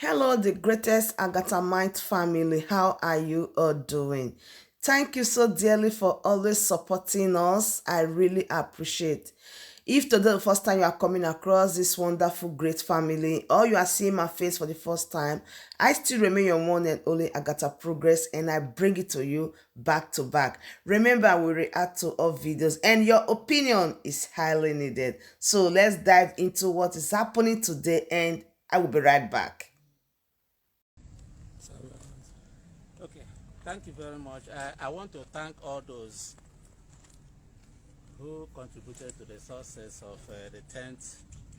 Hello, the greatest Agatha Might family. How are you all doing? Thank you so dearly for always supporting us. I really appreciate. If today the first time you are coming across this wonderful, great family, or you are seeing my face for the first time, I still remain your one and only Agatha Progress, and I bring it to you back to back. Remember, we react to all videos, and your opinion is highly needed. So let's dive into what is happening today, and I will be right back. Okay, thank you very much. I want to thank all those who contributed to the success of the 10th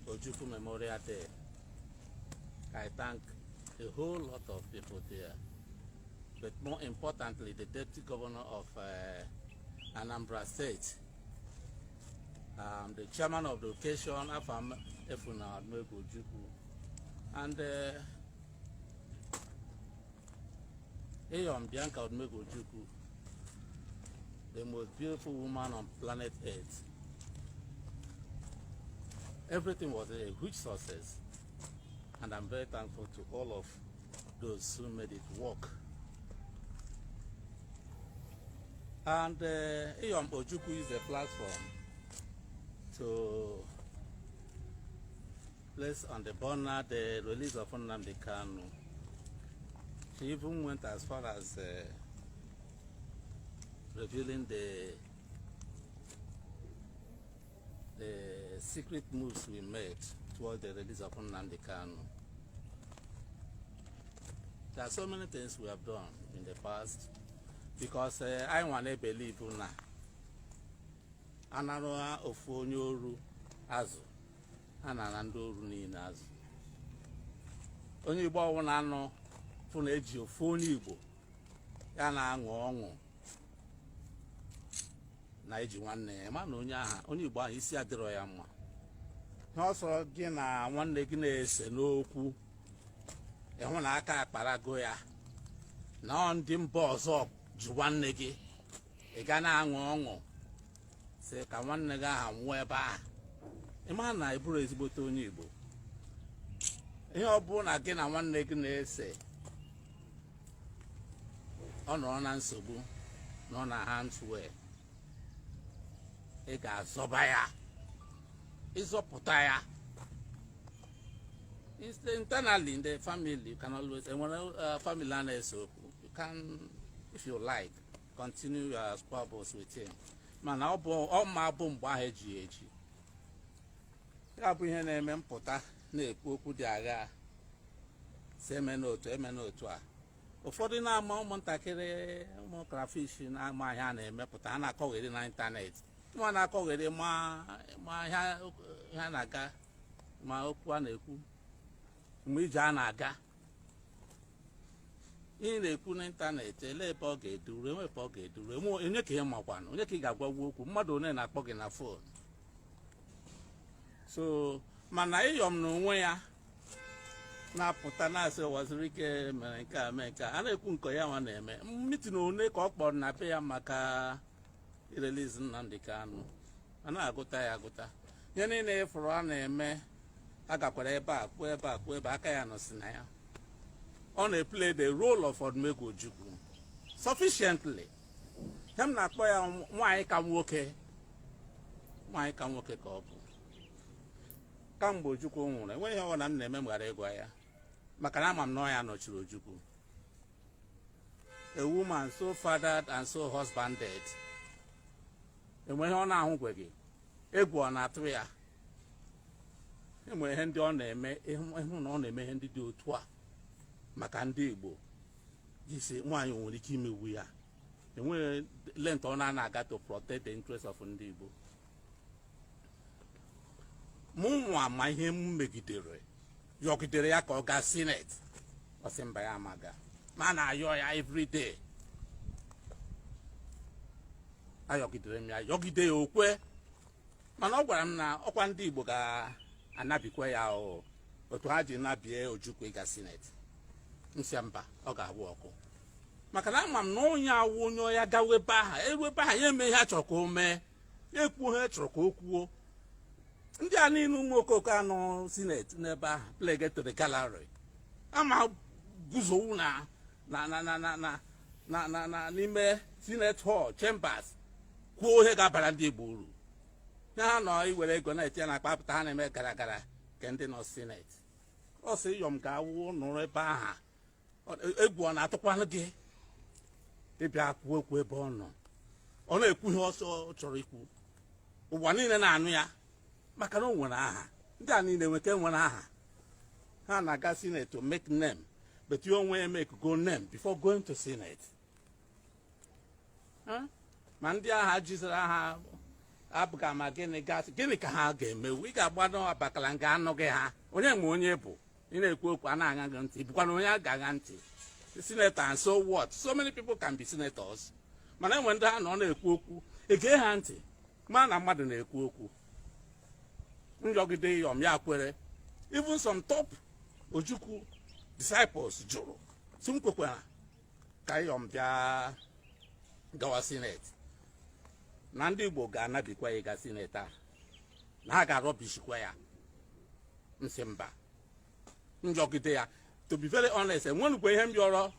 Ojukwu Memorial Day. I thank a whole lot of people there, but more importantly, the Deputy Governor of Anambra State, the chairman of the occasion, Afam Efuna Odumegwu Ojukwu, and Iyom Bianca Odumegwu Ojukwu, the most beautiful woman on planet Earth. Everything was a huge success, and I'm very thankful to all of those who made it work. And Iyom Ojukwu is a platform to place on the burner the release of Nnamdi Kanu. She even went as far as revealing the secret moves we made toward the release of Nnamdi Kanu. There are so many things we have done in the past because I want to believe na anara ofu onye oru azụ a na-ana ndị oru niile azụ. Onye Igbo ọbụla anọ fụ na eji ofu onye Igbo ya na-aṅụ ọṅụ na eji nwanne ya, ma na onye ahụ onye Igbo ahụ isi adịrọ ya mma. Ihe ọsọ gị na nwanne gị na-ese n'okwu, ịhụ na aka akparago ya na ọ ndị mba ọzọ ji nwanne gị, ị ga na-aṅụ ọṅụ sị ka nwanne gị ahụ nwụọ ebe ahụ. Ị ma na ị bụrụ ezigbote onye Igbo. Ihe ọ bụrụ na gị na nwanne gị na-ese, ọ nọrọ na nsogbu, nọ na harm's way, ị ga-azọba ya, ịzọpụta ya. Internally in the family, you can always, enwere family a na-ese okwu, you can, if you like, continue your squabbles with him, mana ọ bụ ọ ma bụ mgbe ahụ eji eji ya bụ ihe na-eme mpụta na-ekwu okwu dị agha si eme n'otu eme n'otu a. Ụfọdụ na-ama ụmụntakịrị, ụmụ crayfish na-ama ihe a na-emepụta, ha na-akọgheri na ịntanetị, nwa na-akọgheri ma ma ihe a na-aga, ma okwu a na-ekwu mgbe ije a na-aga, ihe na-ekwu n'ịntanetị, ele ebe ọ ga-eduru, enwe ebe ọ ga-eduru, enwe onye ka ị makwanụ, onye ka ị ga-agwagwu okwu, mmadụ one na-akpọ gị na phone. So mana Iyom na onwe ya na-apụta na-asị waziri ike mere nke a, mee nke a, a na-ekwu nke ya nwa na-eme meeting one ka ọ kpọrọ na be ya maka irelease Nnamdi Kanu, a na-agụta ya agụta. Ihe niile ịfụrụ a na-eme, a gakwara ebe a kwuo, ebe a kwuo, ebe aka ya nọsi na ya. Ọ na-eplay the role of Odumegwu Ojukwu sufficiently. Ihe m na-akpọ ya nwaanyị ka nwoke, nwaanyị ka nwoke ka ọ bụ. Kamgbe Ojukwu nwụrụ, enweghị ihe ọbụla m na-eme m ghara ịgwa ya, maka na ama m na ọ ya nọchiri Ojukwu. A woman so fathered and so husbanded, enwe ihe ọ na-ahụgweghị, egwu ọ na-atụ ya. Enwere ihe ndị ọ na-eme, ịhụ na ọ na-eme ihe ndị dị otu a maka ndị Igbo. Jisi nwaanyị nwere ike imegbu ya, enweghị length ọ na-ana aga to protect the interest of ndị Igbo. Mụ nwa ma ihe m megidere yọgidere ya ka ọ gaa Senate, ọ sị mba, ya amaga, ma na-ayọ ya everyday. Ayọgidere m ya, yọgide ya, okwe, mana ọ gwara m na ọkwa ndị Igbo ga-anabikwa ya o otu ha ji nabie Ojukwu ịga Senate. Nsị mba, ọ ga-awụ ọkụ, maka na ama m na onye awụ onye ya gawa ebe ahụ, eru ebe ahụ, ya eme ihe a chọrọ ka o mee, ya ekwuo ihe chọrọ ka o kwuo. Ndị a niile, ụmụ okoko anọ Senate n'ebe ahụ, play to the gallery. Ama guzowu na n'ime Senate hall chambers kwuo ihe ga-abara ndị Igbo uru. Ya ha nọ iwere ego na-etinye na akpa apụta, ha na-eme gara gara nke ndị nọ Senate. Ọ sị Iyom ga-awụ nụrụ ebe aha egwu ọ na-atụkwanụ gị ịbịa kwuo okwu ebe ọ nọ. Ọ na-ekwu ihe ọsọ ọ chọrọ ikwu, ụwa niile na-anụ ya, maka na o nwere aha. Ndị a niile nweke nwere aha, ha na-aga Senate to make name, but you onwe ya make go name before going to Senate. Huh? Ma ndị agha jizere aha abụga ma gịnị gasị, gịnị ka ha ga-emewu? Ị ga-agbado abakala nga anụ gị ha onye ma onye bụ ị na-ekwu okwu a na-aṅa gị ntị, bụkwa na onye a ga-aṅa ntị. Senator, and so what? So many people can be senators, mana enwe ndị ha nọ na-ekwu okwu, ege ha ntị, ma na mmadụ na-ekwu okwu njọgide. Iyom ya kwere. Even some top Ojukwu disciples jụrụ si m kwekwara ka Iyom bịa gawa Senate, na ndị Igbo ga-anabikwa ya ịga Senate a, na ha ga-arọbishikwa ya. Nsị mba, njọgide ya. To be very honest, enwenukwa ihe m bịọrọ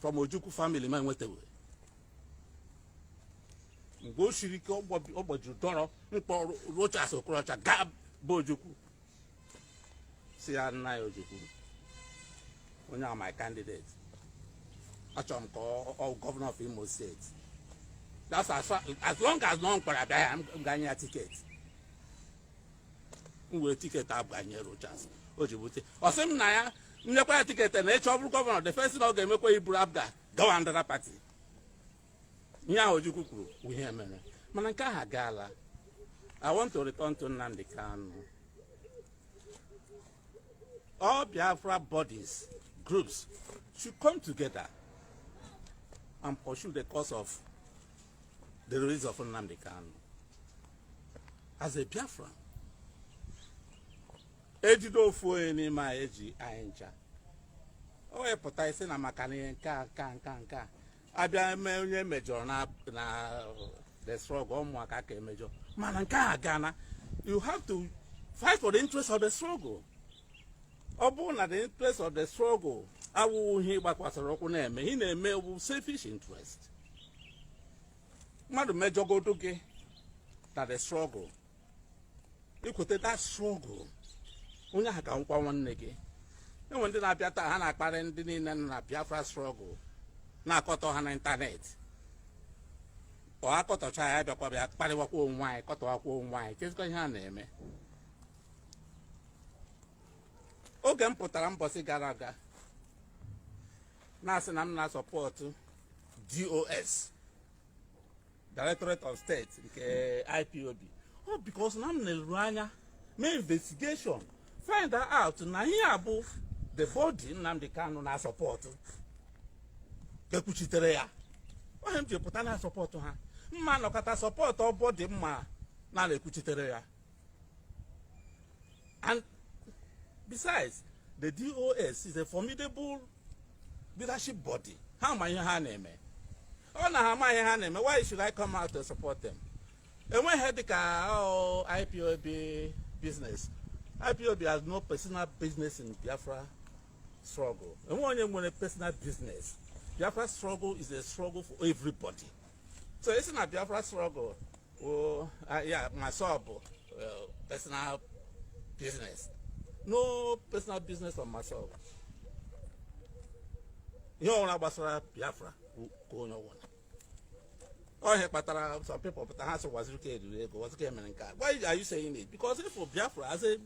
from Ojukwu family ma enwetawe. Mgbe o siri ike, ọ gbajuru dọrọ mkpọ Rochas Okorocha gaa bụ Ojukwu, si ya, "Nna ya Ojukwu, onye a my candidate, achọrọ m ka ọ governor of Imo State. That's as long as nọ mkpara bịa ya, m ga-nye ya ticket." M were ticket abanye Rochas o ji bute. Ọ sị m na ya nyekwa ya ticket na ịchọ ọ bụrụ governor, the first thing ọ ga-emekwa iburu APGA gawa another party. Ihe ahụ Ojukwu kwuru bụ ihe mere, mana nke ahụ agaala. I want to return to Nnamdi Kanu. All Biafra bodies, groups should come together and pursue the cause of the release of Nnamdi Kanu. As a Biafran, ejide ofu onye n'ime anyị eji anyị ncha, o wee pụta isi na maka na ihe nke a nke a nke a nke a abịa mee onye mejọrọ na the struggle, ụmụaka ka emejọ, mana nke a gana. You have to fight for the interest of the struggle. Ọ bụrụ na the interest of the struggle awụghị ihe ịgbakwasịrị ụkwụ na-eme, ị na-eme bụ selfish interest. Mmadụ mejọgodo gị na the struggle, ikwete that struggle, onye ahụ ka nkwa nwanne gị. Enwe ndị na-abịa taa, ha na-akparị ndị niile nọ na Biafra struggle, na-akọtọ ha n'ịntanetị. Ọ akọtọcha ya, bịakwa bịa kparịwakwa onwe anyị, kọtọwakwa onwe anyị. Kezikwa ihe a na-eme? Oge m pụtara mbọsị gara aga na-asị na m na-asupport DOS, Directorate of State nke IPOB, ọ because na m na-eru anya mee investigation, find out na ihe a bụ the body Nnamdi Kanu na-asupport, ekwuchitere ya. Onye m ji pụta na support ha, mma nọkọta support body mma na na-ekwuchitere ya. And besides, the DOS is a formidable leadership body. Ha ma ihe ha na-eme. Ọ na ha ama ihe ha na-eme, why should I come out to support them? Enweghị dịka oh, IPOB business. IPOB has no personal business in Biafra struggle. Enwe onye nwere personal business. Biafra struggle is a struggle for everybody. So isi na Biafra struggle oh, yeah, myself personal business, no personal business on myself. Ihe ọbụla gbasara Biafra bụ ka onye ọbụla. Ọ ihe kpatara some people pụta, ha sị Uwazuruike eriri ego, Uwazuruike mere nke a. Why are you saying it? Because if for Biafra as a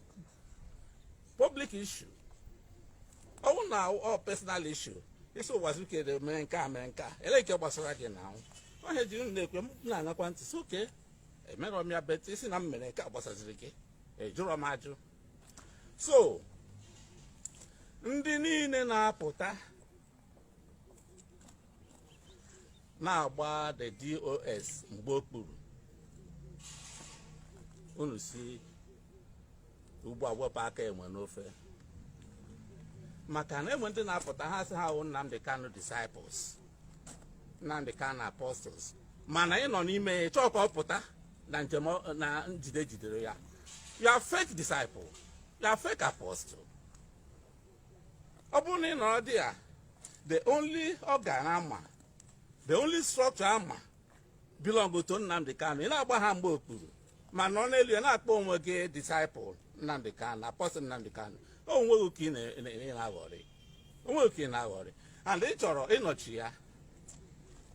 public issue, ọ bụrụ na ọ personal issue, isi Uwazuruike mere nke a, mere nke a, ele nke gbasara gị na ahụ ọhịa jiri m na-ekwe m na-aṅakwa ntị si oke emerọ m ya bet isi na m mere nke a gbasaziri gị, ejụrọ m ajụ. So ndị niile na-apụta na-agba the DOS mgbe okpuru unu si ugbu a wepụ aka enwe n'ofe, maka na enwe ndị na-apụta, ha sị ha wụ Nnamdi Kanu disciples, Nnamdi Kanu apostles, mana ị nọ n'ime ya chọọ ka ọ pụta na njem na njide jidere ya. You are fake disciple, you are fake apostle. Ọ bụrụ na ị nọrọ dị ya, the only organ ama, the only structure ama belong to Nnamdi Kanu, ị na-agba ha mgbe okpuru ma nọ n'elu ya na-akpọ onwe gị disciple Nnamdi Kanu, apostle Nnamdi Kanu, onwe gị ka ị na-aghọrị, onwe gị ka ị na-aghọrị, and ị chọrọ ịnọchi ya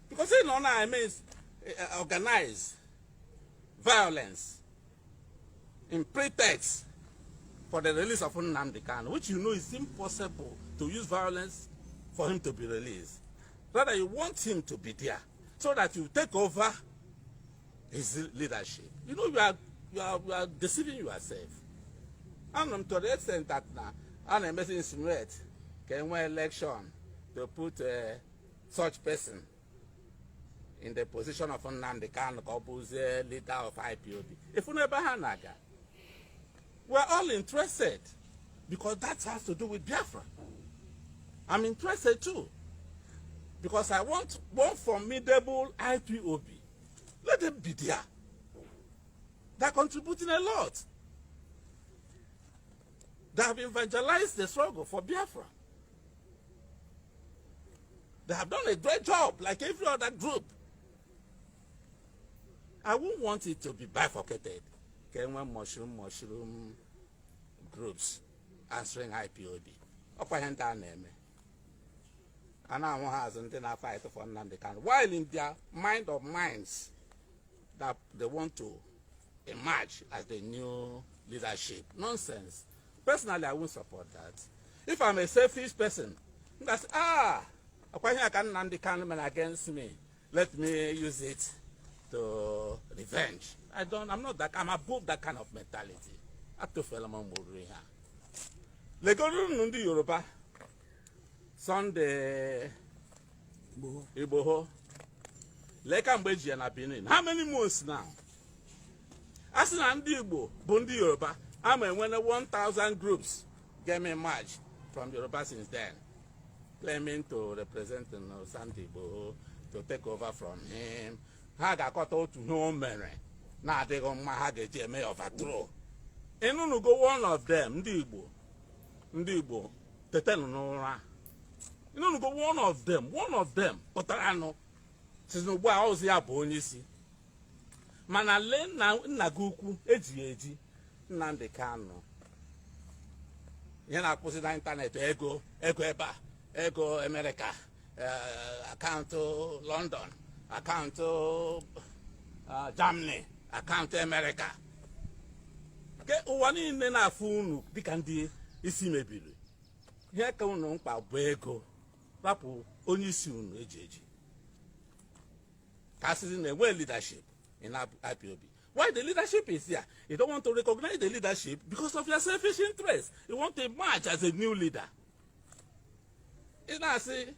because ị nọ na-eme organize violence in pretext for the release of Nnamdi Kanu, which you know is impossible to use violence for him to be released. Rather, you want him to be there so that you take over his leadership. You know you are deceiving yourself. And to the extent that now, a na-emesi insinuate ka enwee election to put such person in the position of Nnamdi Kanu ka ọ bụzie leader of IPOB. If ebe ha na-aga, we're all interested because that has to do with Biafra. I'm interested too because I want one formidable IPOB. Let them be there. They're contributing a lot. They have evangelized the struggle for Biafra. They have done a great job like every other group. I won't want it to be bifurcated. Ka enwee mushroom groups answering IPOB. Ọkwa ihe ndị a na-eme. A na-ahụ ha azụ ndị na-fight for Nnamdi Kanu, while in their mind of minds that they want to emerge as the new leadership. Nonsense. Personally, I won't support that. If I'm a selfish person, that's, ah, ọkwa ihe a ka Nnamdi Kanu mere against me. Let me use it to revenge. I don't, I'm not that, I'm above that kind of mentality. Atụfuela m mgburu ihe a. Legoro ndị Yoruba, Sunday Igboho, lee ka mgbe eji ya na Benin. How many months now? A sị na ndị Igbo bụ ndị Yoruba, ama enwere 1000 groups ga-eme emerge from Yoruba since then, claiming to represent Sunday Igboho, to take over from him. Ha ga-akọta otu ihe o mere na-adịghị mma ha ga-eji eme ya overthrow. Ịnụnụgo one of them? Ndị Igbo, ndị Igbo, tetenụ n'ụra. Ịnụnụgo one of them? One of them pụtara nụ si na ugbu a ọzọ ya bụ onye isi, mana lee nna nna gị ukwu eji eji Nnamdi Kanu, ihe na-akwụsị na ịntanetị, ego, ego ebe a, ego Amerịka, akaụntụ London, akaụntụ Germany, akaụntụ Amerịka, ke ụwa niile na-afụ unu dịka ndị isi mebiri. Ihe ka unu mkpa bụ ego. Rapụ onye isi unu eji eji ka asịzi na enwe leadership in IPOB. Why the leadership is here? You don't want to recognize the leadership because of your selfish interest. You want to emerge as a new leader. Ị na-asị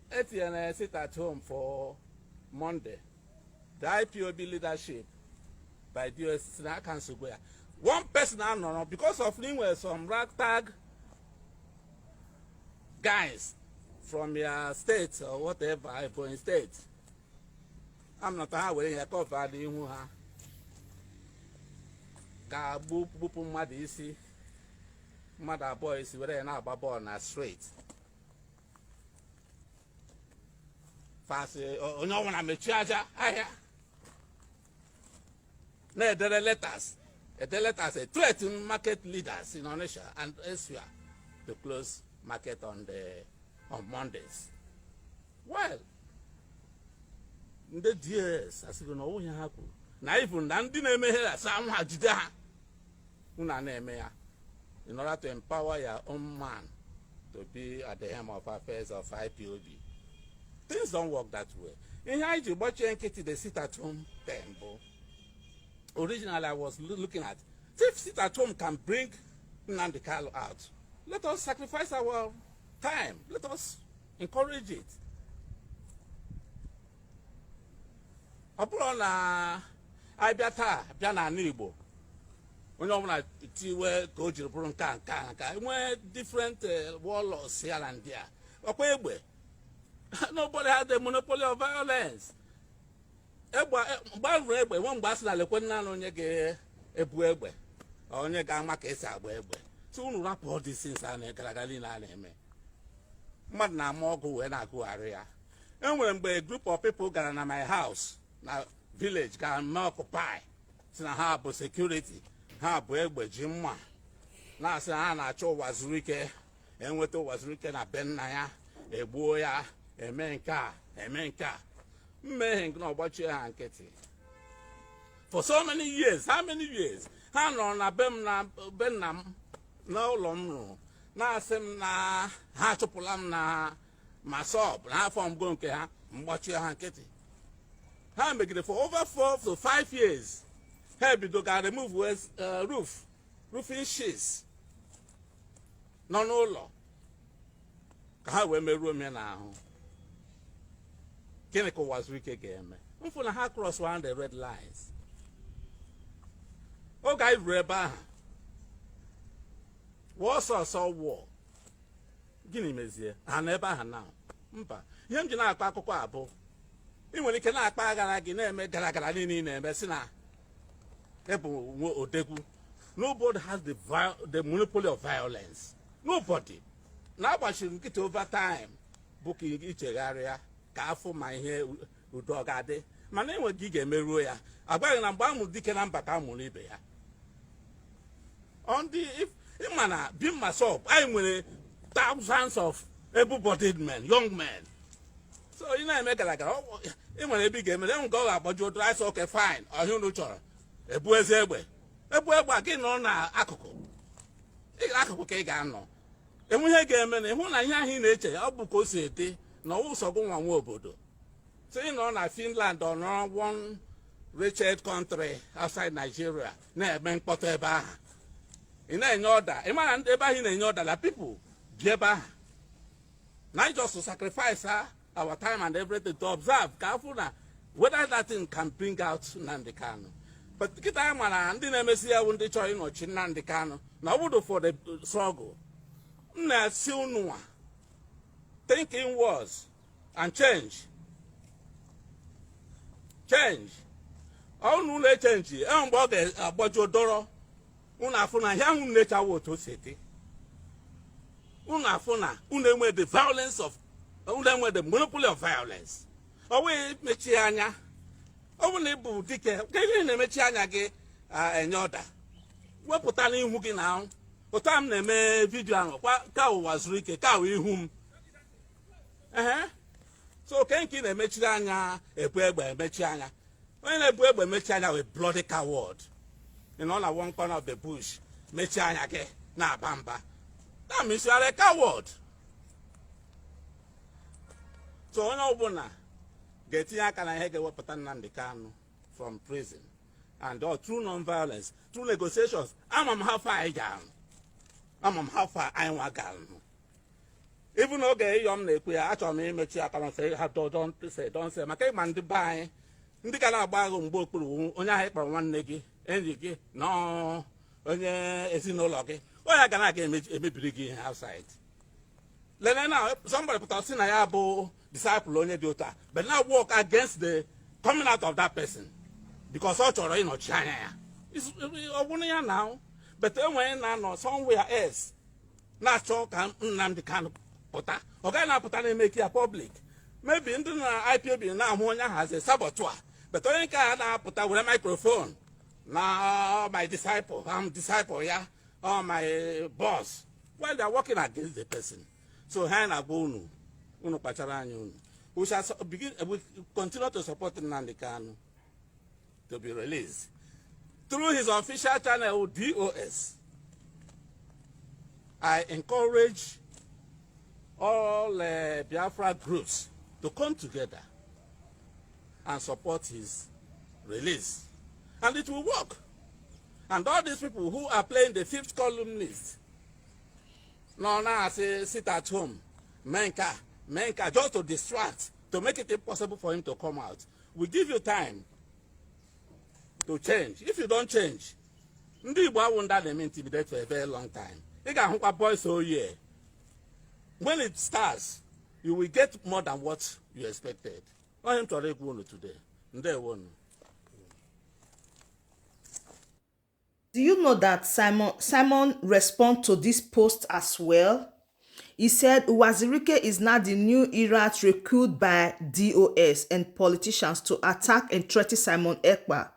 etinyere sit at home for Monday. The IPOB leadership by DOS na cancel ya. One person anọrọ because of inwe some ragtag guys from your state or whatever, Ebonyi State. Amnata ha were ihe cover n'ihu ha ga-agbu gbupụ mmadụ isi, mmadụ abụọ isi, were ya na-agba bọọlụ na street. Fasị onye ọbụla mechie aja ahịa, na-edere letters, ede letters, a threaten market leaders in Onitsha and elsewhere to close market on Mondays. Well, ndị DS asịgo na ọwụghị ha kwuru na even na ndị na-emeghe asa anwụ ha jide ha. Unu a na-eme ya in order to empower your own man to be at the helm of affairs of IPOB. Things don't work that way. Ihe anyị ji gbachie nkịtị, the sit at home thing bụ, originally I was looking at, if sit at home can bring Nnamdi Kanu out, let us sacrifice our time, let us encourage it. Ọ bụrụ na anyị bịa taa bịa n'ala Igbo, onye ọbụla tiwe ka o jiri bụrụ nke a, nke a, nke a, nwee different warlords ya na ndị a ọkwa egbe. Nobody has the monopoly of violence. Egbe, mgbe a rụrụ egbe, nwe mgbe a sị na lekwe nna onye ga-ebu egbe, onye ga-ama ka esi agba egbe. So unu rapụ all these things a na-gara gara niile a na-eme. Mmadụ na-ama ọgụ wee na-agụgharị ya. Enwere mgbe a group of people gara na my house na village ga mee occupy, si na ha bụ security, ha bụ egbe ji mma, na-asị na ha na-achọ Uwazuruike, enweta Uwazuruike na be nna ya, egbuo ya, eme nke a, eme nke a. Mmehie nke na ọgbachie ha nkịtị for so many years. How many years ha nọrọ na be m, na be nna m, n'ụlọ m rụrụ, na-asị m na ha achụpụla m na MASSOB na afọ mgbo nke ha. Mgbachie ha nkịtị. Ha megide for over 4 to 5 years. Ha ebido ga remove roofing sheets nọ n'ụlọ ka ha wee merụọ m ya n'ahụ. Gịnị ka Uwazuruike ga-eme? Mfụ na ha cross one the red lines. Oge anyị ruru ebe ahụ, wụọ ọsọ ọsọ wụọ. Gịnị mezie ha na ebe ahụ na mba? Ihe m ji na-akọ akụkọ a bụ, ị nwere ike na-akpa aghara gị, na-eme gara gara niile ị na-eme, si na ịbụ nwe odegwu. Nobody has the monopoly of violence. Nobody. Na-agbachiri nkịtị over time bụ ka ichegharịa, ka afọ ma ihe udo ọ ga-adị, mana enwe gị ga-emeruo ya. Agwaghị na mgbe a mụrụ dike na mba ka a mụrụ ibe ya. Ọ ndị ịma na BIM MASSOB, anyị nwere thousands of able-bodied men, young men. So ị na-eme gara gara, ị nwere ebe ị ga-emere enwe nke ọ ga-agbaju ụdọ. Asị, "Okay, fine, ọhịa unu chọrọ." Ebu eze egbe, ebu egbe a, gị nọ n'akụkụ. Akụkụ ka ị ga-anọ enwe ihe ga-eme na ịhụ na ihe ahụ ị na-eche ọ bụ ka o si ede na ọwụ sọ gị nwa nwe obodo. So ị nọ na Finland, ọ nọrọ one wretched country outside Nigeria, na-eme mkpọtụ ebe ahụ, ị na-enye ọda. Ị mara ebe ahụ ị na-enye ọda na people bi ebe ahụ na just to sacrifice our time and everything to observe ka afụ na whether that thing can bring out Nnamdi Kanu. But kịta anyị mara ndị na-emesi ya bụ ndị chọrọ ịnọchi Nnamdi Kanu na ọ bụrụ for the struggle. M na-asị unu nwa, think inwards and change, change. Ọ unu e-change, enwe mgbe ọ ga-agbaju dọrọ unu afụ na ihe ahụ unu na-echawa otu o si dị. Unu afụ na unu enwe the violence of unu enwe the monopoly of violence. Ọ wee mechie anya. Ọ bụrụ na ị bụ dike, ka ihe na-emechi anya gị enye ọda, wepụta n'ihu gị na otu a m na-eme video ahụ kwa ka ụwa zuru ike ka wee ihu m ehe. So oke nke ị na-emechiri anya ebu egbe emechi anya, onye na-ebu egbe emechi anya wee bloody coward. Ị nọ na one corner of the bush, mechie anya gị, na-aba mba, that means you are a coward. So onye ọbụla ga-etinye aka na ihe ga-ewepụta Nnamdi Kanu from prison, and all through non-violence, through negotiations. Ama m how far anyị ga-arụ, ama m how far anyị nwa ga-arụ. Even oge ịyọ m na-ekwu ya, achọrọ m imechi aka na sị ha, "Don't say, don't say," maka ịma ndị be anyị, ndị ga na-agba agha mgbe okpuru onye ahụ ịkpọrọ nwanne gị, enyi gị, na onye ezinụlọ gị, onye ga na-aga emebiri gị ihe outside. Lene na somebody pụtara sị na ya bụ disciple onye dị otu a, but now work against the coming out of that person because ọ chọrọ ịnọchi anya ya. Ọ bụrụ ya na, but enwere na-anọ somewhere else na-achọ ka Nnamdi Kanu pụta, ọ gaghị na-apụta na-eme ya public. Maybe ndị na IPOB na-ahụ onye ahụ as a saboteur, but onye nke a na-apụta were microphone na, "My disciple, I'm disciple ya, oh, my boss," while they are working against the person. So ha na-agwa unu, unu kpachara anya unu. We shall begin, we continue to support Nnamdi Kanu to be released through his official channel, DOS. I encourage all Biafra groups to come together and support his release. And it will work. And all these people who are playing the fifth columnist, no, now I say sit at home, menka, menka, just to distract, to make it impossible for him to come out. We give you time to change. If you don't change, ndị Igbo awụ ndị a na-eme intimidate for a very long time. Ị ga-ahụkwa boys oh yeah. When it starts, you will get more than what you expected. Onye m chọrọ ikwu unu today. Ndewo unu. Do you know that Simon respond to this post as well? He said Uwazurike is now the new era recruited by DOS and politicians to attack and threaten Simon Ekpa.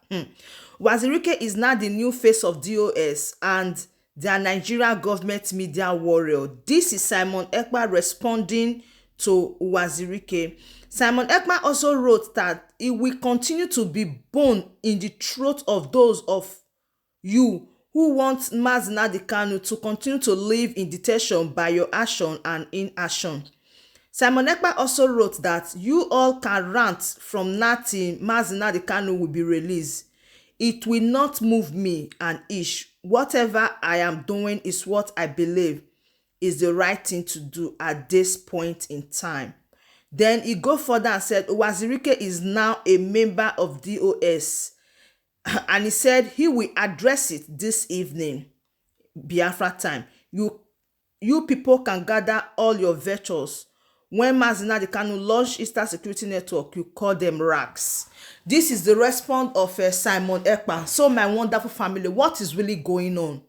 Uwazurike is now the new face of DOS and their Nigeria government media warrior. This is Simon Ekpa responding to Uwazurike. Simon Ekpa also wrote that he will continue to be bone in the throat of those of you who want Mazi Nnamdi Kanu to continue to live in detention by your action and inaction. Simon Ekpa also wrote that you all can rant from now till Mazi Nnamdi Kanu will be released. It will not move me an inch. Whatever I am doing is what I believe is the right thing to do at this point in time. Then he go further and said Uwazurike is now a member of DOS. And he said he will address it this evening, Biafra time. You people can gather all your virtues. When Mazi Nnamdi Kanu launched Eastern Security Network, you call them racks. This is the response of Simon Ekpa. So my wonderful family, what is really going on?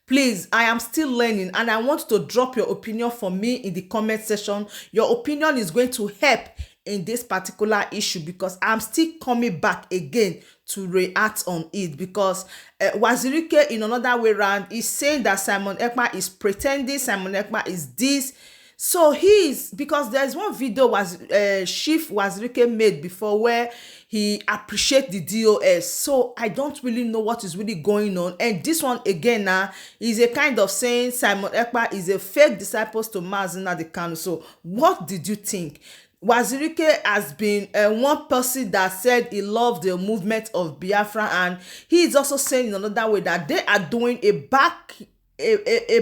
Please, I am still learning and I want to drop your opinion for me in the comment section. Your opinion is going to help in this particular issue because I'm still coming back again to react on it, because Uwazurike, in another way round, is saying that Simon Ekpa is pretending, Simon Ekpa is this. So because there's one video was Chief Uwazurike made before where he appreciate the DOS. So I don't really know what is really going on. And this one again now is a kind of saying Simon Ekpa is a fake disciple to Mazi Nnamdi Kanu. So what did you think? Uwazurike has been one person that said he loved the movement of Biafra, and he is also saying in another way that they are doing a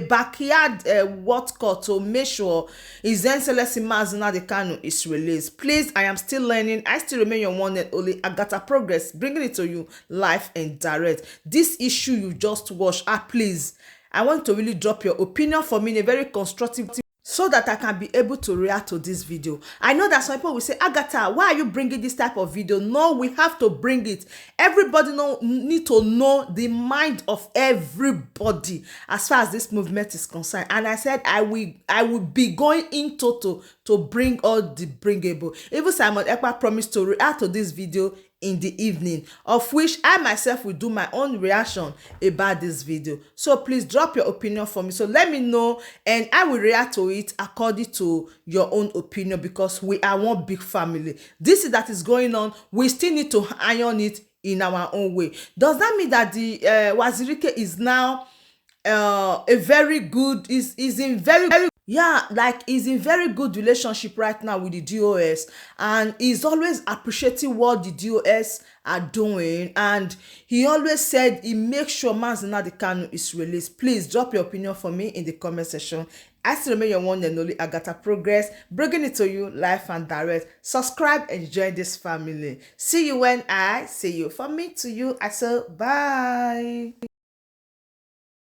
backyard what called to make sure His Excellency Mazi Nnamdi Kanu is released. Please, I am still learning. I still remain your one and only Agatha Progress, bringing it to you live and direct. This issue you just watched, please, I want to really drop your opinion for me in a very constructive, so that I can be able to react to this video. I know that some people will say, Agatha, why are you bringing this type of video? No, we have to bring it. Everybody need to know the mind of everybody as far as this movement is concerned. And I said I will be going in total to bring all the bringable. Even Simon Ekpa promised to react to this video in the evening, of which I myself will do my own reaction about this video. So please drop your opinion for me. So let me know, and I will react to it according to your own opinion, because we are one big family. This is that is going on. We still need to iron it in our own way. Does that mean that the Uwazurike is now a very good is in very, very, yeah, like he's in very good relationship right now with the DOS, and he's always appreciating what the DOS are doing, and he always said he makes sure Mazi Nnamdi Kanu is released. Please drop your opinion for me in the comment section. I still remain your one and only Agatha Progress, bringing it to you live and direct. Subscribe and join this family. See you when I see you. From me to you, I say bye.